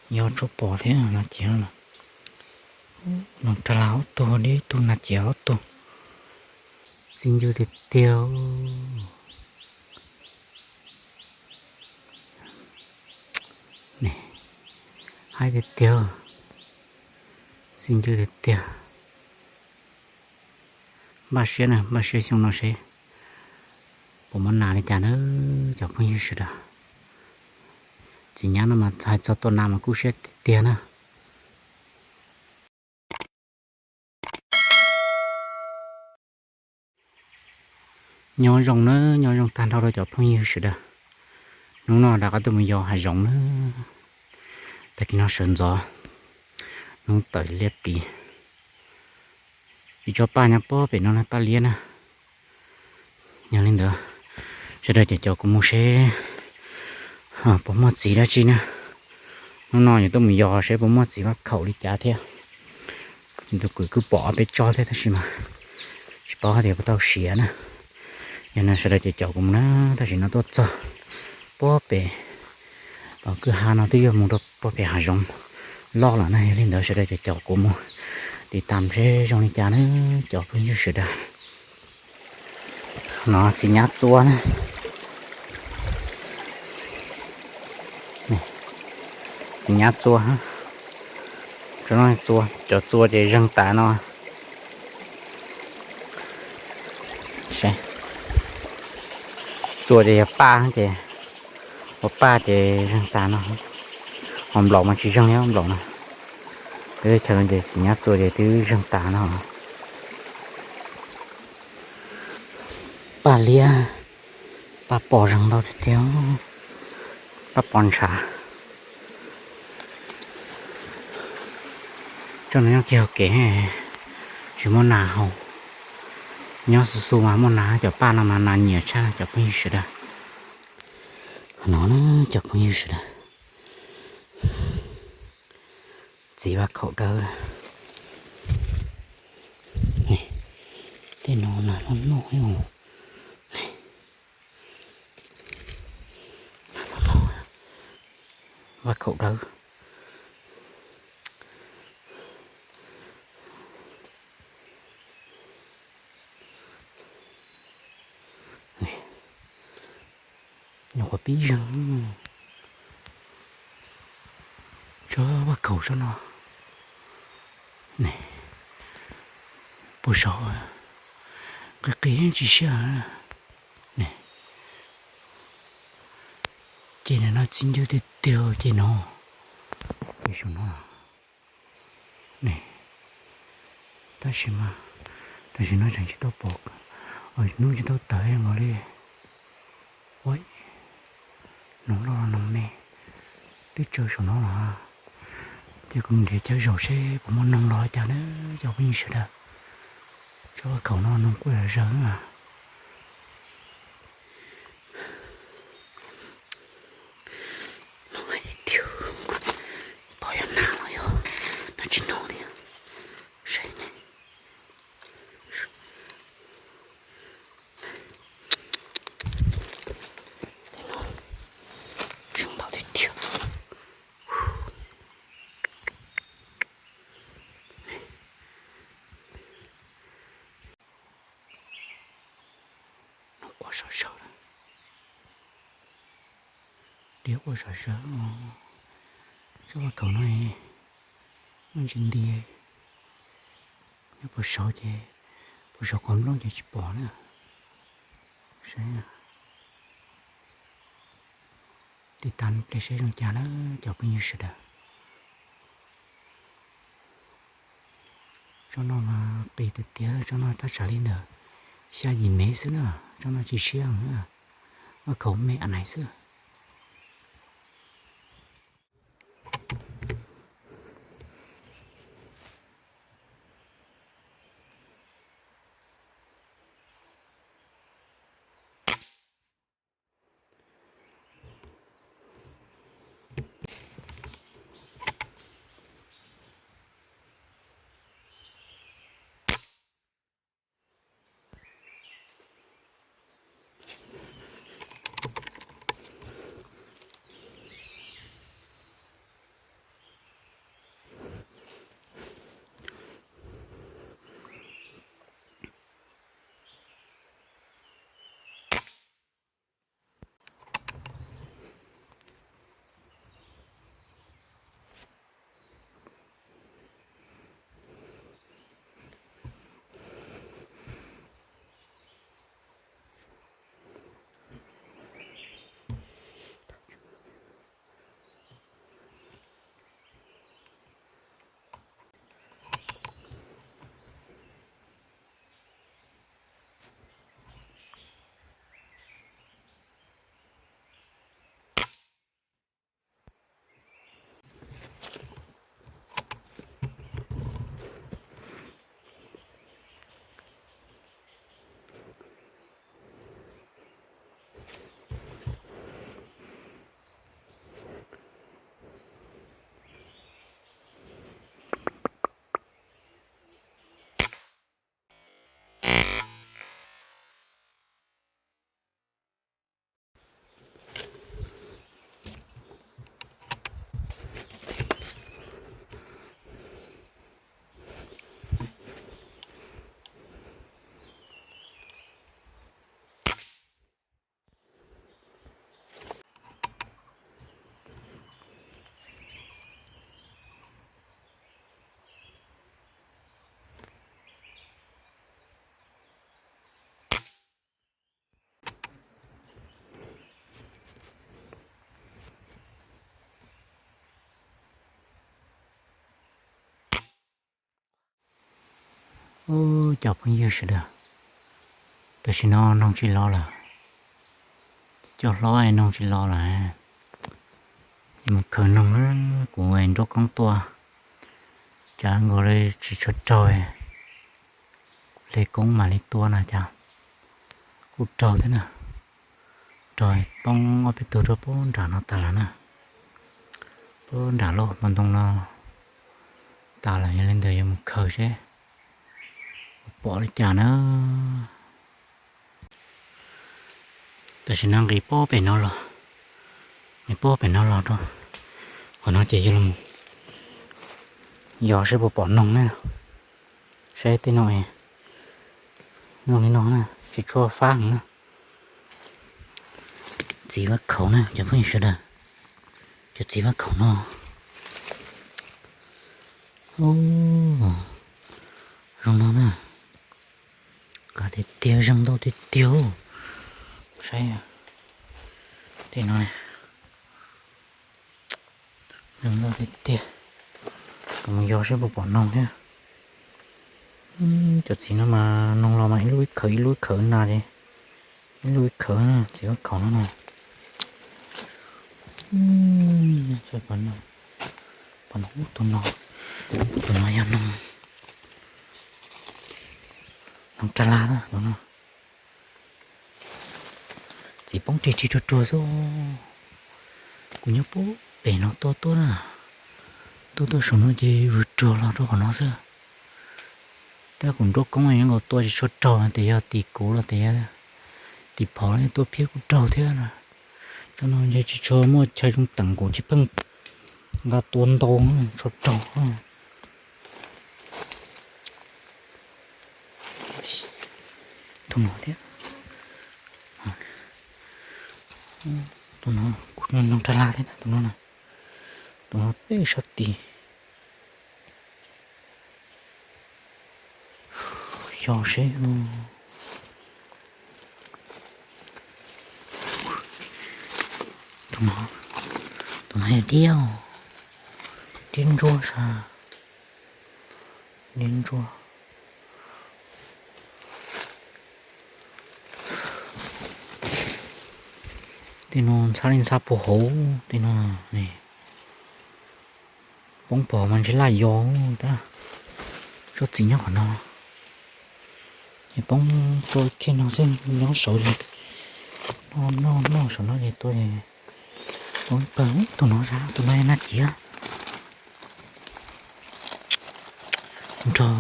Yog tsuas pom thiab no ces no, rag las ob tug, dib tug, nas ces ob tug. Txiv ncw tiag tiag. Haib tiag tiag. Txiv ncw tiag tiag. Npaj siab na, npaj siab xyoo no seb puas muaj nas li cas na cov phooj ywg sawv daws. Txiv nyab no mas hais txog tua nas mas kub siab tiag tiag na. Nyob zoo na, nyob zoo tag nrho rau cov phooj ywg sawv daws. Hnub no rov qab tuaj mus yos hav zoov na. Tag kis no sawv ntxov, hnub tawm liab pliv. Ib tsob paj nyob puag pem no na, paj liab na. Yog li ntawd, sawv daws caum caum kuv mus seb puas muaj txiv dab tsi na. Hnub no yuav tuaj mus yos seb puas muaj txiv vaj khaum li cas thiab. Tus kwv kuj pom ob peb tsob thiab tab sis mas tsis paub hais tias puas tau siav na. Yog no sawv daws caum caum kuv mus na, tam sim no tuaj txog puag pem kwj ha no twb yuav mus rau puag pem hav zoov loj lawm na. Yog li ntawd sawv daws caum caum kuv mus tiv tam seb zoo li cas na cov phooj ywg sawv daws. No txiv nyab txua na. Txiv nyab txua, txua, cov txua ces zeeg tas no. Txua ces yog paj ces, ua paj ces zeeg tas no. Ho nplaum mas tsis zeeg li nplaum na. Peb teb chaws no ces txiv nyab txua ces twb zeeg tas no. Paj liab, paj pos zeeg ntau tiag tiag, paj pos ntshav. Tsob no nyob kiag hauv kev, tsis muaj nas haus. Nyob xu xu mas muaj nas, cov paj no mas nas nyiam tshaj cov phooj ywg sawv daws. No na cov phooj ywg sawv daws, txiv vaj khaum dawb. Tej no nas noj noj. Vaj khaum dawb. Nyuam qhuav pib zeeg. Tsob vaj khaum tsob no, puag saud qis qis tsis siab. Ces nim no txiv ncw tiag tiag ces no, ces saum no. Tab sis mas tam sim no tseem tsis tau pom, hnub tsis tau tawm nkaus li. Ua, noog loj los noog me, twb tsawv saum no los. Ces kuv mus nrhiav caij zaum seb puas muaj noog los cas na cov phooj ywg sawv daws. Tsob vaj khaum no noog quaj zom zaws na. Noog hais tias, pom yog nas los yog nas tsis noog li. Saib ne, zoo ntau tiag tiag. Noog quaj zom zaws, diab quaj zom zaws. Tsob vaj khaum no muaj ntsis nti, nyob puag saud ces, puag saud qhov nplooj ces tsis pom na. Saib, tiv tam pliag seb zoo cas na cov phooj ywg sawv daws. Tsob no mas qis tiag tiag, tsob no tab tsam li ntawm xya yim mev xwb na, tsob no tsis siab heev na, vaj khaum me a nais xwb. Ub, cov phooj ywg sawv daws, tam sim no noog tsis los lawm, cov hlob noog tsis los lawm, mus khaws noog na, kuv nraub koob tuaj, cas nkaus li tsis tshua raug, kuv hle koob mam li tua na cas, kuj raug thiab na, raug poob ob peb tug rau pub nram no tas lawm na, pub nram lub hmo ntoo no tas lawm, yog li ntawd yuav mus khaws seb pom li cas na. Tam sim no nqis pub pem no los, nqis pub pem no los rau qhov no ces yog los yos seb puas pom noog ne, saib tej no, noog li no na tsis tshua fab heev na. Txiv vaj khaum na cov phooj ywg sawv daws, cov txiv vaj khaum no, zoo no na, qab tiag tiag, zoo ntau tiag tiag, saib tej no, zoo ntau tiag tiag, mus yos seb puas pom noog thiab. Cov txiv no mas noog los mas ib lub ib khawv ib lub ib khawv na, ib lub ib khawv na, txiv vaj khaum no na. Pom noog, tus no, tus no yog noog, noog rag laj na, txiv poob rig rig ruag ruag xwb. Kuv nyob pub pem no tuaj tuaj na, tuaj tuaj saum no ces vwm ruag los rau qhov no xwb. Tab kuv nraub koob nkaus tua tsis tshua raug, tias yog tim kuv los tias tim phov los tua phiab kuj raug thiab na. Cov no ntshe tsis tshua muaj chaw zoo teem, kuv tsis pheej nqa tua ntau tshua raug. Tus no thiab, tus no kuj noog rag laj thiab tus no na, tus no peb sab tid. Xyov seb, tus no, tus no yog diab, diab ntsuab sas, diab ntsuab. Tej no ntxhab li ntxhab puag hauv tej no, poob puag hauv mas ntshe laj yos tab. Tsob txiv nyob qhov no, es poob tua kiag no xwb, nyob saud li. Noj noj noj saum no ces tua es poob pawg. Tus no sab, tus no yog nag ciav nrog,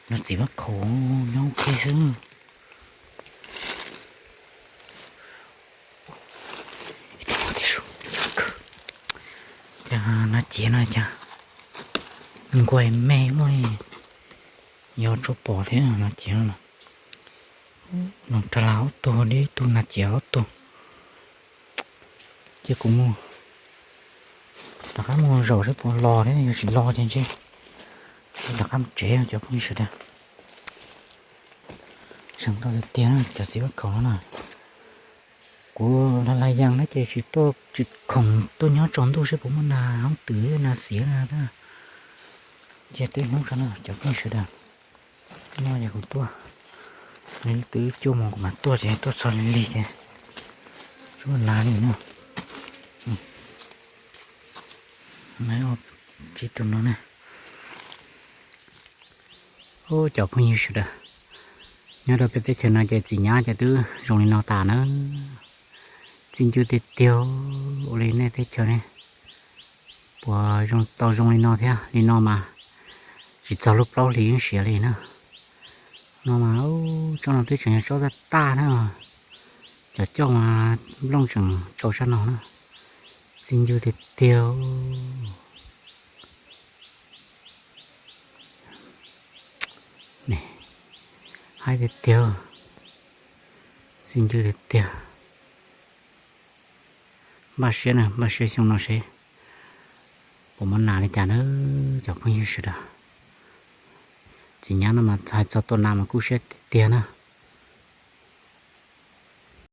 nrog txiv vaj khaum nyob ua ke xwb. Cas nag ciav no cas nquaij me muaj li, yog tsuas pom thiab nag ciav no. Noog rag laj ob tug, dib tug, nag ciav ob tug. Ces kuv mus, rov qab mus zaum seb puas los thiab, yog tsis los ces ntshe rov qab mus tsev cov phooj ywg sawv daws. Zeeg tau tiag tiag cov txiv vaj khaum no na. Kuv lag lag yas na ces tsis tuaj tsis khoom tuaj nyob tsaus ntuj seb puas muaj nas hoob twm nas xiav na. Ces twb hnub sav no cov phooj ywg sawv daws, no yog kuv tuaj, nws twb cuaj moos kuv mam tuaj ces tuaj txog lig lig ces tsuas nas li no. Tsis tus no na. Ub, cov phooj ywg sawv daws, nyob rau peb teb chaws no ces txiv nyab ces twb zoo li no tas na. Txi ncw tiag tiag, ua li nej teb chaws ne, puas zoo tau zoo li no thiab? Li no mas tsis txog lub plaub hlis yeej siav li na. No mas tsob no twb tseem yog tsob taj taj na, cov coj mas nplooj tseem tsau sab no na. Txi ncw tiag tiag. Haib tiag tiag, txi ncw tiag tiag. Npaj siab na, npaj siab xyoo no seb puas muaj nas li cas na, cov phooj ywg sawv daws. Txiv nyab no mas hais txog tua nas mas kub siab tiag tiag na.